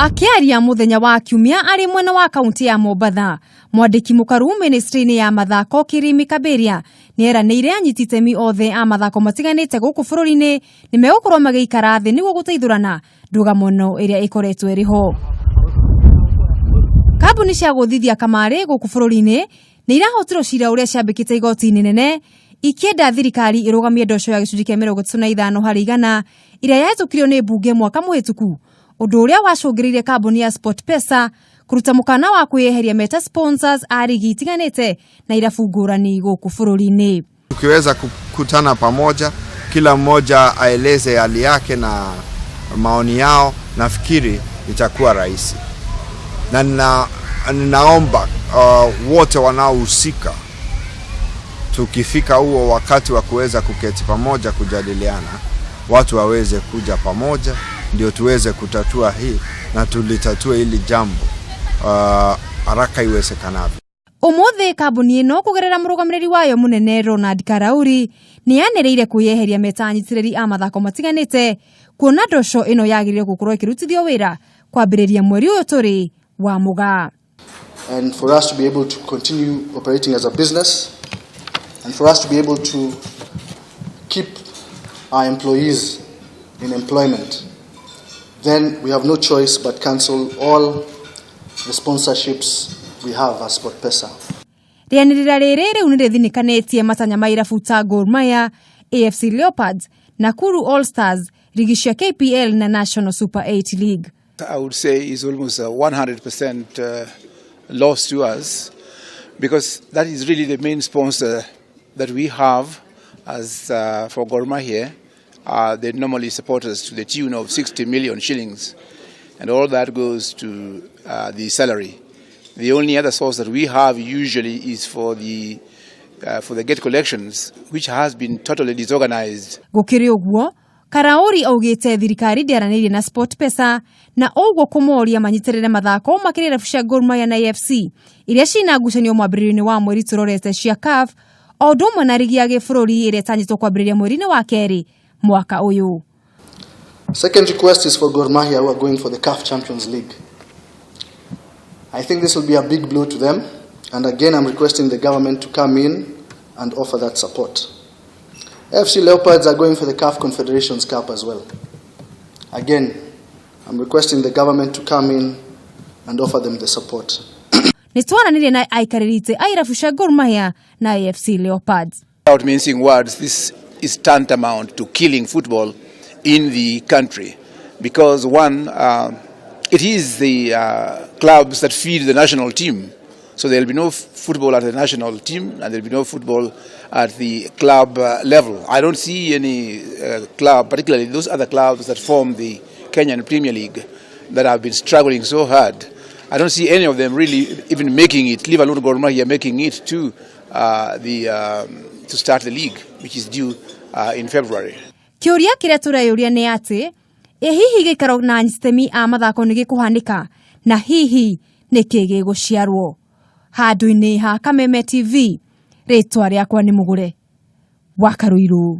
Akĩaria mũthenya wa Kiumia arĩ mwena wa kaunti ya Mombatha, mwandĩki mũkaru ministry-inĩ ya mathako Kirimi Kaberia nĩ eranĩire anyiti itemi othe a mathako matiganĩte gũkũ bũrũri-inĩ nĩ megũkorwo magĩikara thĩ nĩguo gũteithũrana ndũgamo ĩno ĩrĩa ĩkoretwo ĩrĩ ho. Kambuni cia gũthithia kamarĩ gũkũ bũrũri-inĩ nĩ irahotirwo cira ũrĩa ciambĩkĩte igoti-inĩ nene ikĩenda thirikari ĩrũgamie ndoco ya gĩcunjĩ kĩa 35% ĩrĩa yahĩtũkirio nĩ mbunge mwaka mũhĩtũku, ũndũ ũrĩa wacũngĩrĩirie kambuni ya SportPesa kũruta mũkana wa kwĩyeheria meta sponsors a rigi itiganĩte na irabu ngũrani gũkũ bũrũri-inĩ. Tukiweza kukutana pamoja, kila mmoja aeleze hali yake na maoni yao, nafikiri itakuwa rahisi, na ninaomba wote wanaohusika, tukifika huo wakati wa kuweza kuketi pamoja kujadiliana, watu waweze kuja pamoja, ndio tuweze kutatua hii na tulitatue hili jambo haraka iwezekanavyo. Umuthi kambuni ĩno kũgerera mũrũgamĩrĩri wayo mũnene Ronald Karauri nĩ yanĩrĩire kwĩyeheria meta anyitĩrĩri a mathako matiganĩte kuona ndoco ĩno yagĩrĩire gũkorwo ĩkĩrutithio wĩra kwambĩrĩria mweri ũyũ tũrĩ wa Mũgaa. And for us to be able to continue operating as a business and for us to be able to keep our employees in employment, then we have no choice but cancel all the sponsorships we have as SportPesa. Rĩanĩrĩra rĩrĩ rĩu nĩ rĩthinĩkanĩtie matanya ma irabu ta Gor Mahia, AFC Leopards, Nakuru All Stars, rigi cia KPL na National Super 8 League. I would say is almost a 100% loss to us because that is really the main sponsor that we have as for Gor Mahia. They normally support us to the tune of 60 million shillings, and all that goes to the salary. The only other source that we have usually is for the gate collections, which has been totally disorganized. Gũkĩrĩ ũguo, Karauri augĩte thirikari ndĩaranĩirie na SportPesa na ũguo kũmoria manyitĩrĩre mathako makĩria irabu cia Gor Mahia na AFC iria cina ngucanio mwambĩrĩrio-inĩ wa mweri tũrorete cia CAF, o ũndũ ũmwe na rigi ya gĩbũrũri ĩrĩa ĩtanyĩtwo kwambĩrĩria mweri-inĩ wa kerĩ mwaka ũyũ. Second request is for Gor Mahia, who are going for the CAF Champions League. I think this will be a big blow to them, and again I'm requesting the government to come in and offer that support. AFC Leopards are going for the CAF Confederations Cup as well. Again, I'm requesting the government to come in and offer them the support. Nĩ twaranĩrie na aikarĩri itĩ a irabu cia Gor Mahia na AFC Leopards. Without mincing words, this is tantamount to killing football in the country because, one, it is the clubs that feed the national team. So there'll be no football at the national team and there'll be no football at the club level. I don't see any club, particularly those other clubs that form the Kenyan Premier League that have been struggling so hard. I don't see any of them really even making it, leave alone Gor Mahia making it to start the league, which is due in February. Kĩũria kĩrĩa tũreyũria nĩ atĩ ĩ hihi gĩikaro na anyititemi a mathako nĩ gĩkũhanĩka na hihi nĩ kĩ gĩgũciarwo handũ-inĩ ha Kameme TV. Rĩtwa rĩakwa nĩ Mũgũre wa Karũirũ.